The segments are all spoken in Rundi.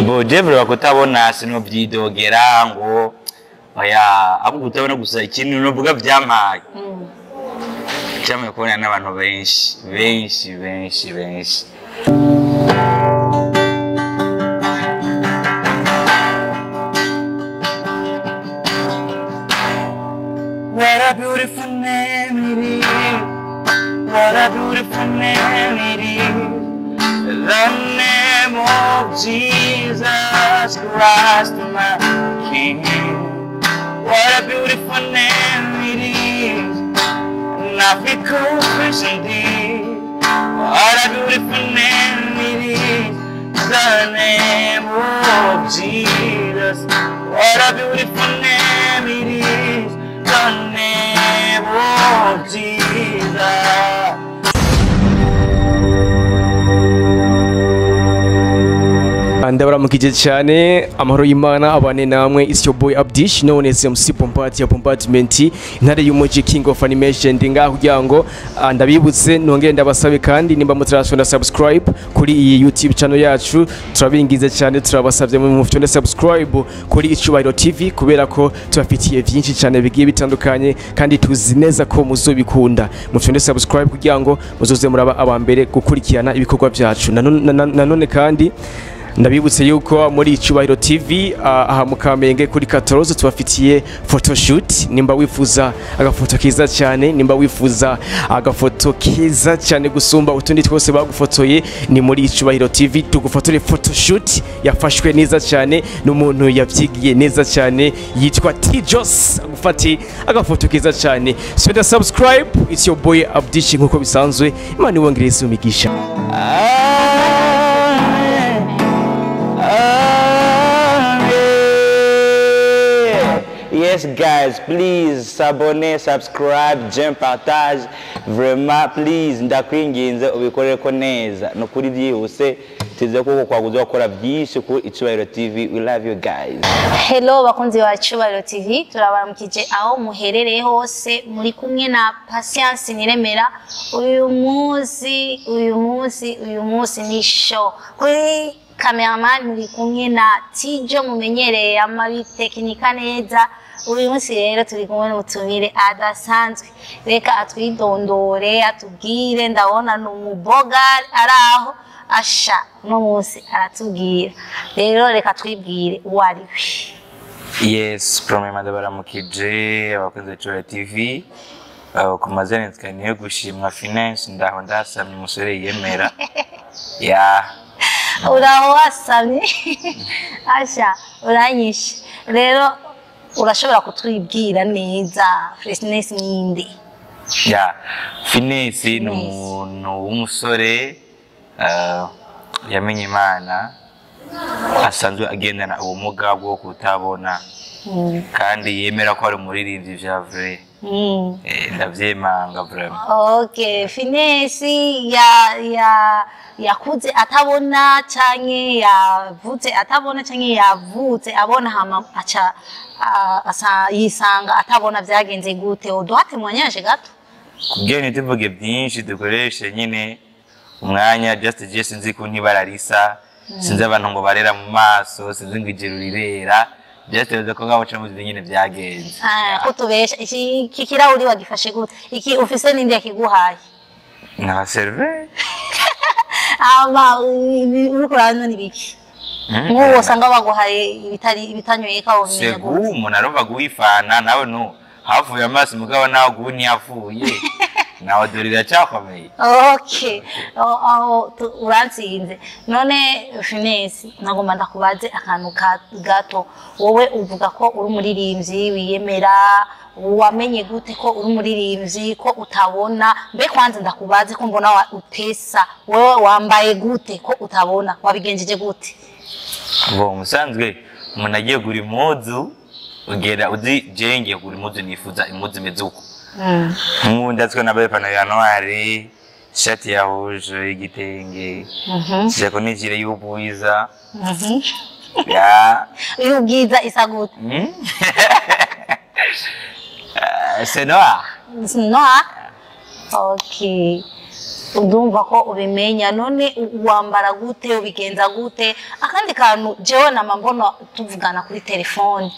Bo Jevre kutabona sinovyidogera ngo oya, ahubwo kutabona gusa ikintu novuga vyampaye. Cyamaye kubona n'abantu benshi benshi benshi benshi. What a beautiful name it is. What a beautiful name it is. The name of Jesus Christ, my King. What a beautiful name it is. Nothing compares indeed. What a beautiful name it is. The name of Jesus. What a beautiful name it is. The name of Jesus. Ndabaramukije cyane, amahoro y'Imana abane namwe. It's your boy Abdish known as MC Pompati ya Pompatiment, intare y'umuji, King of Animation. Ndi ngaho kugira ngo ndabibutse nongere ndabasabe, kandi nimba mutarashonda subscribe kuri iyi YouTube channel yacu, turabingize cyane, turabasabye mu mufite subscribe kuri Icubahiro TV, kubera ko tubafitiye byinshi cyane bigiye bitandukanye kandi tuzi neza ko muzobikunda. Mufite subscribe kugira ngo muzoze muraba abambere gukurikirana ibikorwa byacu. Nanone kandi ndabibutse yuko muri Icubahiro TV aha mu Kamenge kuri 14 tubafitiye photoshoot. Nimba wifuza agafoto keza cyane, nimba wifuza agafoto keza cyane gusumba utundi twose bagufotoye, ni muri Icubahiro TV tugufotore photoshoot yafashwe neza cyane n'umuntu yavyigiye neza cyane yitwa Tijos, agufati agafoto keza cyane. So subscribe, it's your boy Abdish nkuko bisanzwe. Imana ibongereze umugisha. Yes guys, please s'abonner, subscribe, j'aime, partage. Vraiment please, ndakwinginze ubikorere ko neza. No kuri byihuse tuze kuko kwaguza gukora byinshi ku Icubahiro TV. We love you guys. Hello bakunzi ba Icubahiro TV, turabaramukije aho muherereye hose. Muri kumwe na Patience Niremera. Uyu munsi uyu munsi uyu munsi ni show. Kuri cameraman muri kumwe na Tijo mumenyereye amabitekinika neza. Uyu munsi rero turi kumwe n'umutumire adasanzwe, reka atwidondore atubwire. Ndabona ni umuboga ari aho asha, uno munsi aratubwira. Rero reka twibwire uwo ari we. Yes, premièrement ndabaramukije abakunzi ba Icubahiro TV. Ku mazina nitwa Niyo Gushimwa Finance, ndaho ndasamye umusore yiyemera. Ya. Uraho wasamye asha, uranyishe. Rero urashobora kutwibwira neza, Finesse ninde? Ya, Finesse ni umuntu w'umusore yamenye Imana, asanzwe agendana ubumuga bwo kutabona, kandi yemera ko ari umuririmbyi vya vrai. Ndavyemanga vraiment. Okay, Finesse ya yakuze atabona canke yavutse atabona canke yavutse abona hama aca asa yisanga atabona, vyagenze gute? Uduha témoignage gato. Kugira ntituvuge byinshi, dukoreshe nyine umwanya. Just je sinzi ko ntibara risa, sinzi abantu ngo barera mu maso, sinzi ngo ijuru rirera. Just bivuze ko ngabo ca muzi nyine vyagenze. Ah, ko tubesha, iki kirahuri wagifashe gute? Iki ufise ninde yakiguhaye? N'abaserve. Ama uriko uranywa nibiki? Nk'ubu usanga baguhaye ibitari ibitanyweka, womenya Segu gute? Umuntu arumva guhifana nawe no havuye amaso, mugabo nawe guhu ntiyavuye, nawe dore iracyakomeye. Okay, aho urantsinze. None Finesse, nagomba ndakubaze akantu gato. Wowe uvuga ko uri umuririmbyi wiyemera, wamenye gute ko uri umuririmbyi, ko utabona? Mbe kwanza ndakubaze, ko mbona utesa, wowe wambaye gute ko utabona? Wabigenjeje gute? Bo musanzwe umuntu agiye kugura impuzu, ugera uzi jewe ngiye kugura impuzu, nifuza impuzu imeze uko. Nk'ubu ndatswe nambaye ipantaro ya noire, ishati ya rouge y'igitenge, sijako n'ijire y'ubwiza ya Y'ubwiza isa gute? Hmm? C'est noir. Noir. Okay. Ndumva ko ubimenya. None wambara gute, ubigenza gute? Akandi kantu, jewe nama mbona tuvugana kuri telefone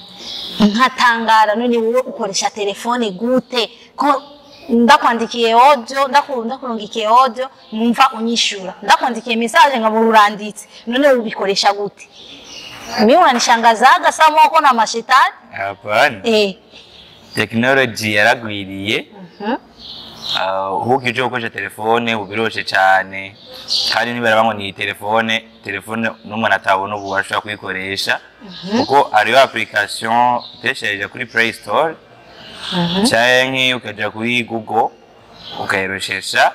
nkatangara. None wowe ukoresha telefone gute, ko ndakwandikiye audio, ndakurungikiye audio numva unyishura, ndakwandikiye message nkabura uranditse? None ubikoresha gute? Mimi unanishangazaga sama uko na mashetani. Hapana. Technology yaragwiriye. Ubu gukoresha telefone ubu biroshe cyane, kandi nibara ngo ni telefone n'umuntu atabona ubu ashobora kuyikoresha, kuko hariho application ukoresheje kuri Play Store canke ukaja kuri Google ukayiroshesha,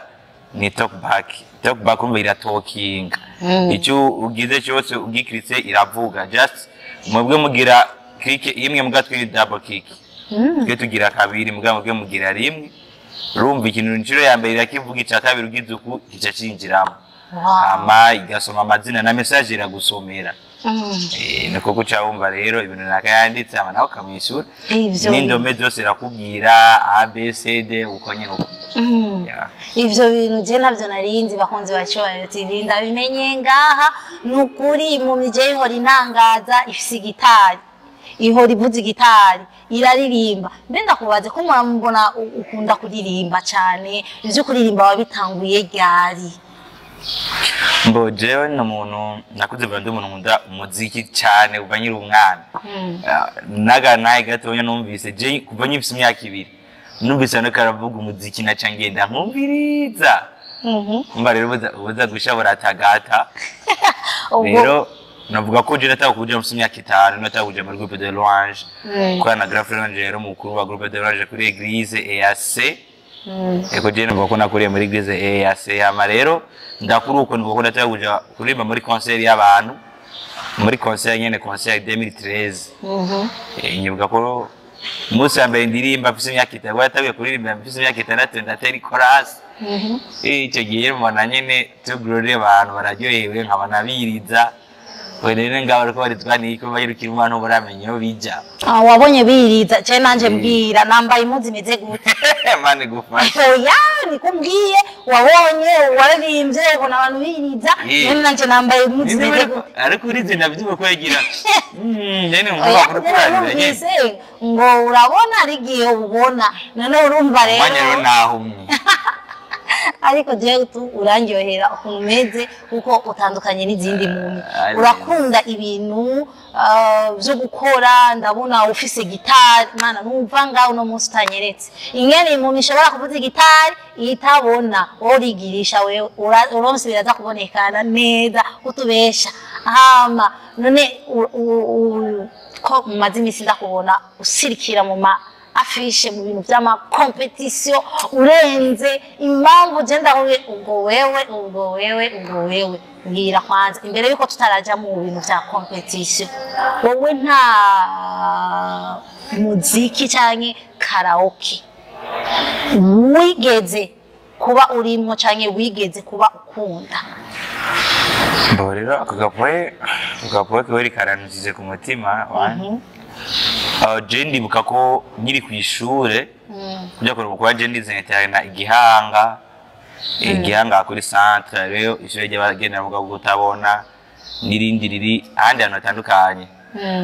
ni Talkback. Talkback umva iratokinga, icyo ugize cyose ugikiritse iravuga. Just mwebwe mugira click imwe, muga twe double click, twe tugira kabiri, muga mwebwe mugira rimwe. Urumva ikintu inshuro ya mbere irakivuga, icya kabiri ugize uku kica cinjiramo. Hama igasoma amazina na message iragusomera. Niko kuca wumva rero ibintu nakayanditse, hama nawe ukamwishyura. Ivyo N'indome zose irakubwira, A B C D, uko nyine uko. Yeah. Ivyo bintu je navyo narinzi. Bakunzi ba Cyubahiro TV, ndabimenye ngaha. Nukuri mu mije ihora intangaza, ifise igitari, ihora ivuza igitari, iraririmba. Mbe ndakubaze, ko muramubona ukunda kuririmba cane, ivyo kuririmba wabitanguye ryari? Mbo jewe ni umuntu nakuze mba ndi umuntu nkunda umuziki cyane kuva nkiri umwana. Naga naye gatonya numvise, je kuva nkifise imyaka 2 numvise ariko aravuga umuziki, naca ngenda nkumviriza. Mba rero buza gusha buratagata. Ubwo Rero navuga ko je nataka kuja mfise imyaka 5, nataka kuja muri groupe de louange, kubera na grand frère wanje rero mukuru wa groupe de louange kuri église EAC. Eko je navuga ko nakuriye muri église EAC. Hama rero ndakuri uko nivuga ko nataka kuja kuririmba muri concert y'abantu, muri concert nyene, concert 2013. Nyibuka ko umunsi wa mbere ndirimba mfise imyaka 5, yatabiye kuririmba mfise imyaka 6, ndatera ikorasi. Icyo gihe mbona nyene tugurure abantu bararyohewe, nkabona biriza. We rero ngabo bariko barizwa niko bayirukira umwana uburamenya iyo bija. Ah, wabonye biriza je nanje mbwira, nambaye impuzu imeze gute? Mane gufasha. Oya, niko mbwiye, wabonye wararimbye ubona abantu biriza. None nanje nambaye impuzu imeze gute? Ariko urize ndavyumva ko yagira nyene Oya, nkuba kuri kurarira nyene. Numvise ngo urabona ari igihe ubona, none urumva Umwanya rero rero nahumye. Ariko jewe tu urandyohera ukuntu umeze, kuko utandukanye n'izindi muntu. Ari. Urakunda ibintu vyo gukora, ndabona ufise gitari. Mana, numva ngaho uno munsi utanyeretse ingene impumyi ishobora kuvuza igitari itabona, wowe urigirisha wewe, uronse biraza kubonekana neza utubesha. Hama none ko mumaze iminsi ndakubona usirikira mu ma affiche, mu bintu vy'ama compétition, urenze impamvu je ndahuye, ubwo wewe mbwira kwanza, imbere yuko tutaraja mu bintu vya compétition, wowe nta muziki canke karaoke wigeze kuba urimwo canke wigeze kuba ukunda? Mbo rero ako gapoe kweri karantusize ku mutima wanje. Je ndibuka ko nkiri kw'ishure kuja kuruhuka, kuba je ndize na Igihanga, Igihanga kuri centre. Rero ishure ry'abagenda mugabo kutabona n'irindi riri ahandi hantu hatandukanye.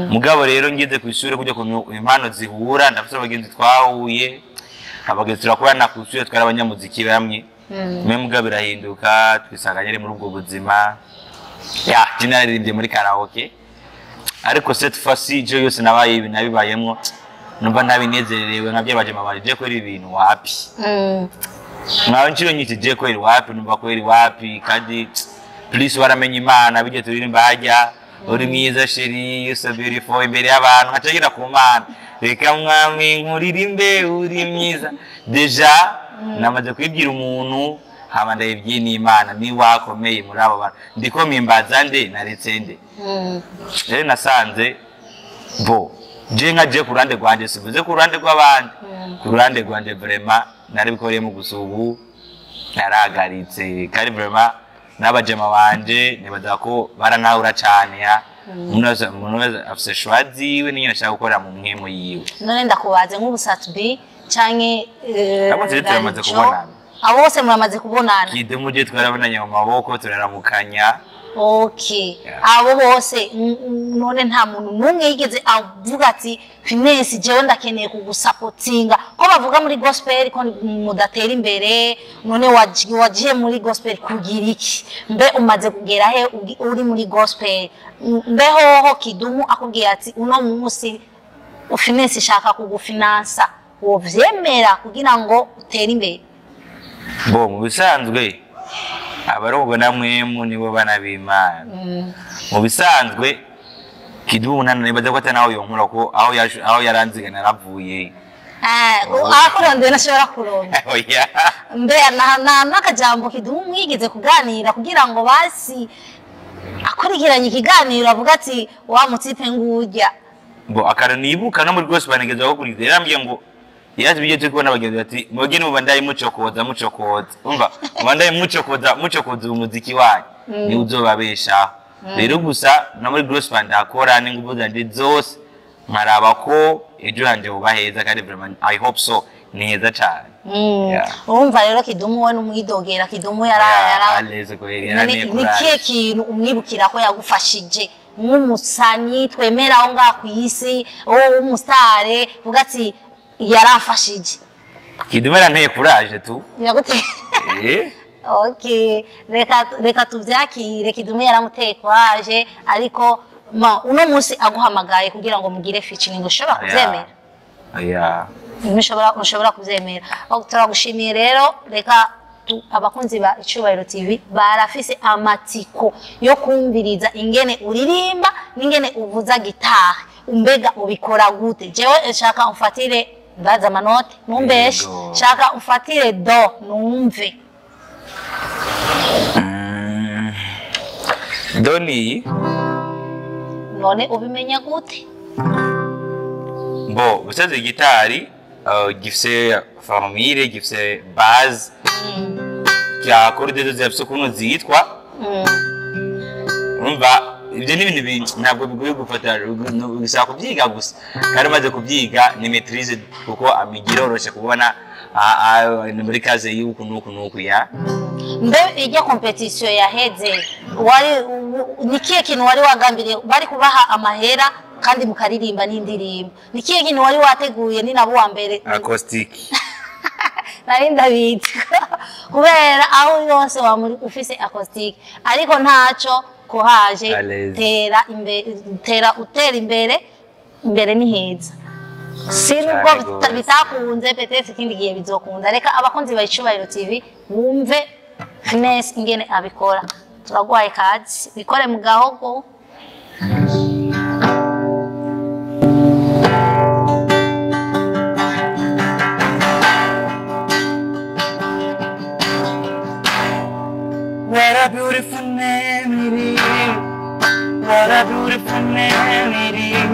Mugabo rero ngeze kw'ishure kujya ku impano zihura, ndafise abagenzi twahuye, abagenzi turakorana kw'ishure, twari abanyamuziki bamwe. Mwe mugabo birahinduka, twisanga nyene muri ubwo buzima. Ya je naririmbye muri karaoke, ariko cette fois-ci je yose nabaye ibi nabibayemwo numva ntabinezerewe nka byabaje mabari. Je kwera ibintu wapi, nkaho inshuro nyinshi je kwera wapi, numva kwera wapi. Kandi please waramenye Imana bijye turirimba hajya uri mwiza chérie, you so beautiful, imbere y'abantu nkaca ngira ku Mana, reka mwami nkuririmbe uri mwiza. Déjà namaze kwibwira umuntu, hama ndayibwiye n'Imana ni wakomeye muri abo bantu, ndiko mpimbaza nde, naretse nde. Rero nasanze bo je nka je ku ruhande rwanje, sivuze ku ruhande rw'abandi, ku ruhande rwanje vraiment narabikoreyemo, gusa ubu narahagaritse. Kandi vraiment n'abajema banje nibaza ko barantahura cane. Ya umuntu wese afise choix ziwe n'inyene ashaka gukora mu mpwemu yiwe. None ndakubaze, nk'ubu Sat-B canke Abo turi turamaze Rarijo, kubonana. Abo bose muramaze kubonana? Kidumu je twarabonanye mu maboko, turaramukanya. Okay. Yeah. Abo bose none nta muntu n'umwe yigeze avuga ati: "Finesse, jewe ndakeneye kugusapotinga"? Ko bavuga muri gospel ko mudatera imbere, none wagiye muri gospel kugira iki? Mbe umaze kugera he uri muri gospel? Mbe hoho Kidumu akubwiye ati: "Uno munsi Finesse ishaka kugufinansa", wovyemera kugira ngo utere imbere? Bo, mu bisanzwe abarongo na mwemu nibo bana b'Imana. Mu bisanzwe Kidumu nibaza ko atanaho yonkura, ko aho aho yaranziga naravuye. Akurondeye ntashobora kuronda? Oya. Mbe na n'akajambo Kidumu mwigeze kuganira kugira ngo basi akurikiranye ikiganiro avuga ati: "Wa mutipe ngurya"? Bo, akantu nibuka no muri gospel nigeze gukurikiza, yarambwiye ngo yaje bijye turi kubona bagenzi bati: "Mwebwe mubandaye mucokoza, mucokoza, umva, mubandaye mucokoza, mucokoza umuziki wanyu ni uzobabeshaho." Rero gusa no muri gospel ndakora n'ingufu zanje zose, nkaraba ko ejo hanje hoba heza, kandi vraiment I hope so, ni heza cane. Yeah. Urumva rero Kidumu we n'umwidogera, Kidumu yara yara Aleze kweli. None ni kihe kintu umwibukira ko yagufashije nk'umusanyi twemera aho ngaho ku isi, wowe w'umusitare, uvuga ati: "Yaramfashije"? Kidumu yaranteye courage tu. Yaguteye? Eh. Okay, reka tuvyakire, Kidumu yaramuteye courage. Ariko ma uno munsi aguhamagaye kugira ngo mugire featuring, ushobora kuvyemera? Oya. Ntushobora kuvyemera? Oh, turagushimiye rero. Reka abakunzi ba Icubahiro TV barafise amatsiko yo kumviriza ingene uririmba n'ingene uvuza gitari. Mbega ubikora gute? Jewe nshaka umfatire, ndaza amanote, ntumbeshe. Yego. Shaka umfatire do numve. Do ni None ubimenya gute? Bo, ubusanzwe gitari gifise formule, gifise base cya chord zose, zifise ukuntu zitwa. Urumva ibyo ni ibintu ntabwo bigoye gufata, bisaba kubyiga gusa, kandi umaze kubyiga ni maîtrise, kuko amigi iroroshe kubona ni muri case y'uku n'uku n'uku ya. Mbe ijya competition yaheze wari ni kihe kintu wari wagambiriye? Bari kubaha amahera kandi mukaririmba n'indirimbo, ni kihe kintu wari wateguye ni nabo wa mbere? Acoustic. Nari ndabizi kubera aho uri hose waba ufise acoustic, ariko ntaco kuhaje. Allez. Tera imbere, tera utera imbere, imbere ni heza. Si nubwo Cane gose. bitakunze, peut-être ikindi gihe bizokunda. Reka abakunzi ba Icubahiro TV bumve Finesse ingene abikora. Turaguhaye kazi, bikore mu gahogo. What a beautiful name it is. What a beautiful name it is.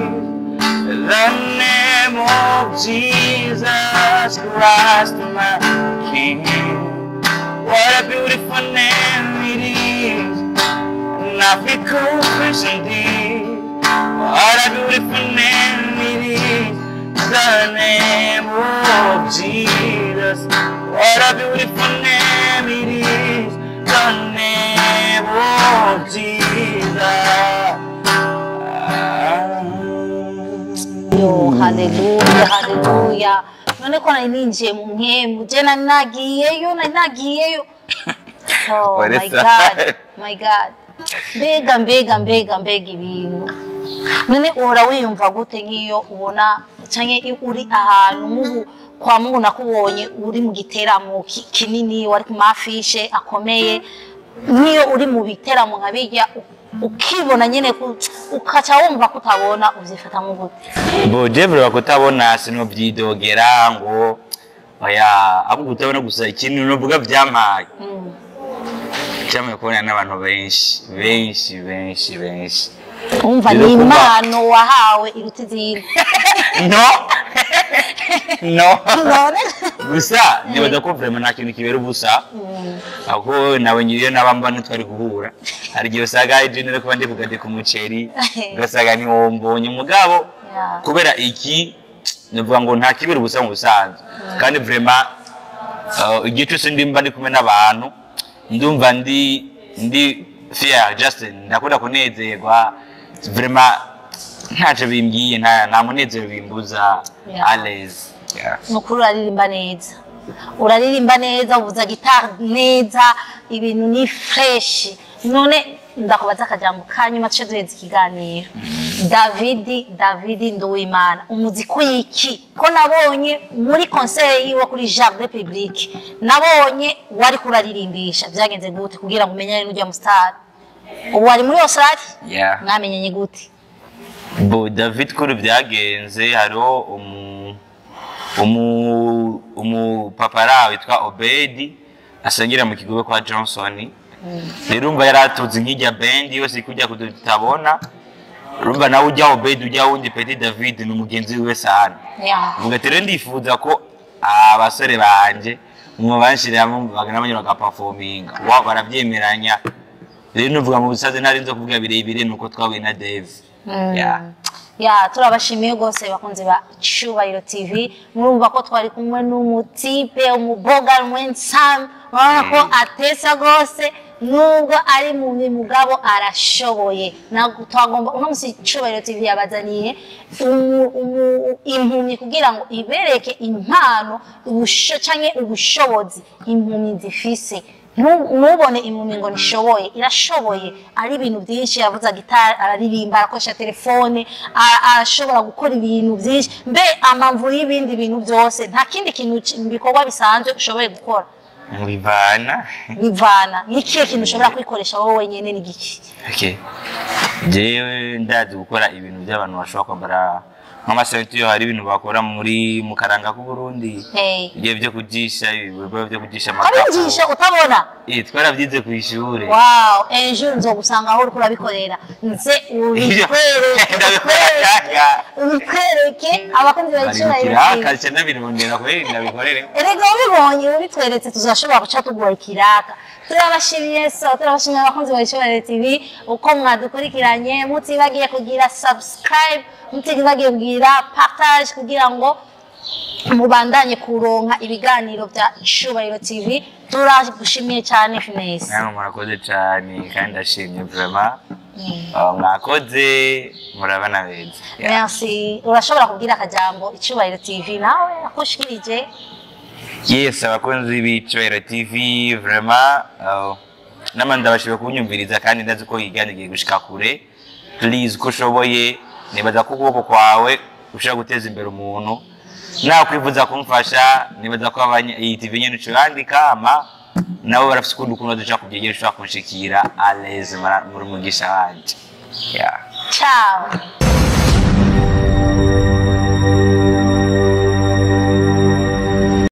The name of Jesus Christ, my King. What a beautiful name it is. Nothing compares indeed. What a beautiful name it is. The name of Jesus. What a beautiful name it is. The name of Jesus. Yo, haleluya, haleluya! None ko nari ninjiye mu mpwemu, je nari nagiyeyo, nari nagiyeyo. Oh What my is God, that? my God, mbega, mbega, mbega, mbega ibintu! None uhora wiyumva gute nk'iyo ubona canke iyo uri ahantu nk'ubu kwa Mungu nakubonye uri mu giteramo kinini, wari ku ma affiches akomeye, nk'iyo uri mu biteramo nka bijya ukibona nyene ukaca wumva ko utabona, uvyifatamwo gute? Bo, je vraiment kutabona sinovyidogera ngo oya, ahubwo kutabona gusa ikintu novuga vyampaye cyamaye kubona n'abantu benshi benshi benshi benshi. Umva, Rero ni kuba- impano wahawe iruta izindi. No, no. None? Gusa nibaza ko vraiment nta kintu kibera ubusa, aho nawe nyiriyo naba mbona twari guhura, hari igihe usanga ejo nari kuba ndi kugadeka umuceri, ugasanga ntiwombonye umugabo. Kubera iki? Nivuga ngo nta kibera ubusa mu busanzwe, kandi vraiment Igihe cyose ndimba ndi kumwe n'abantu, ndumva ndi fier, just ndakunda kunezerwa vraiment, ntacyo bimbwiye, nta munezero bimbuza. À l'aise, yeah. Nukuri uraririmba neza, uraririmba neza, uvuza gitari neza, ibintu ni fresh. None ndakubaza akajambo kanyuma tuce duheza ikiganiro. David Nduwimana, umuziki wiki ko nabonye muri concert yiwe kuri Jardin Public, nabonye wari kuraririmbisha, byagenze gute kugira ngo umenyane n'ujya mu star? Ubu wari muri Australia? Yeah. Mwamenyanye gute? Bo David, kuri byagenze, hariho umu papara witwa Obedi asengera mu kigobe kwa Johnson. Rero urumva yari atuzi nk'ijya band yose kujya kudutabona, urumva nawe ujya Obedi, ujya wundi Petit David ni umugenzi wiwe sana. Vuga ati rero ndifuza ko abasore banje mubanshiramo baganabanye bagaperforminga, wow, barabyemeranya. Rero nuvuga mu busaze ntari nzo kuvuga birebire, nuko twahuye na Dave. Yeah. Ya, turabashimiye rwose bakunzi ba Cyubahiro TV. Murumva ko twari kumwe n'umutipe, umuboga mwensam, urabona ko atesa rwose nubwo ari mu mugabo arashoboye. Ntabwo twagomba, uno munsi Cyubahiro TV yabazaniye impumyi kugira ngo ibereke impano ubusho canke ubushobozi impumyi zifise. Ntubone impumyi ngo nishoboye, irashoboye. Ari ibintu byinshi, yavuza gitari, araririmba, arakoresha telefone, arashobora gukora ibintu byinshi. Mbe amamvu y'ibindi bintu byose, nta kindi kintu mu bikorwa bisanzwe ushoboye gukora? Bivana. Bivana n'ikihe kintu ushobora kwikoresha wowe wenyine, ni giki? Okay. Jewe ndazi gukora ibintu by'abantu bashobora kwambara nk'amasentiyo, hari ibintu bakora muri mu karanga k'Uburundi. Hey. Ibyo byo kujisha, ibikorwa byo kujisha. Kabigisha utabona? Eh, twarabyize ku ishuri. Wow, ejo nzogusanga aho uriko urabikorera, nze ubikwereke. Ndabikwereka. Ubikwereke abakunzi ba Bari mu Cyubahiro kiraka TV. ca ndabirondera kweri ndabikorere. Erega ubibonye ubitweretse, tuzashobora guca tugura ikiraka. Turabashimiye, so turabashimiye abakunzi ba Cyubahiro TV uko mwadukurikiranye, mutibagiye kugira subscribe, mutibagiye kugira partage kugira ngo mubandanye kuronka ibiganiro bya Cyubahiro TV. Turagushimiye cyane, Finesse. Namwe murakoze cyane kandi ndashimye vraiment. Ah, mwakoze, murabana beza. Yeah. Merci. Urashobora kubwira akajambo Icyubahiro TV nawe akushikirije. Yes, abakunzi b'Icyubahiro TV, vraiment nama ndabashimiye kunyumviriza kandi ndazi ko iganiriye gushika kure. Please, uko ushoboye, nibaza ko ukuboko kwawe ushobora guteza imbere umuntu. Nakwifuza kumfasha, nibaza ko iyi TV nyene ucurandika ama nabo barafise ukundi ukuntu bazoca kubyegera, ushobora kunshikira à l'aise muri umugisha wanje. Yeah. Ciao.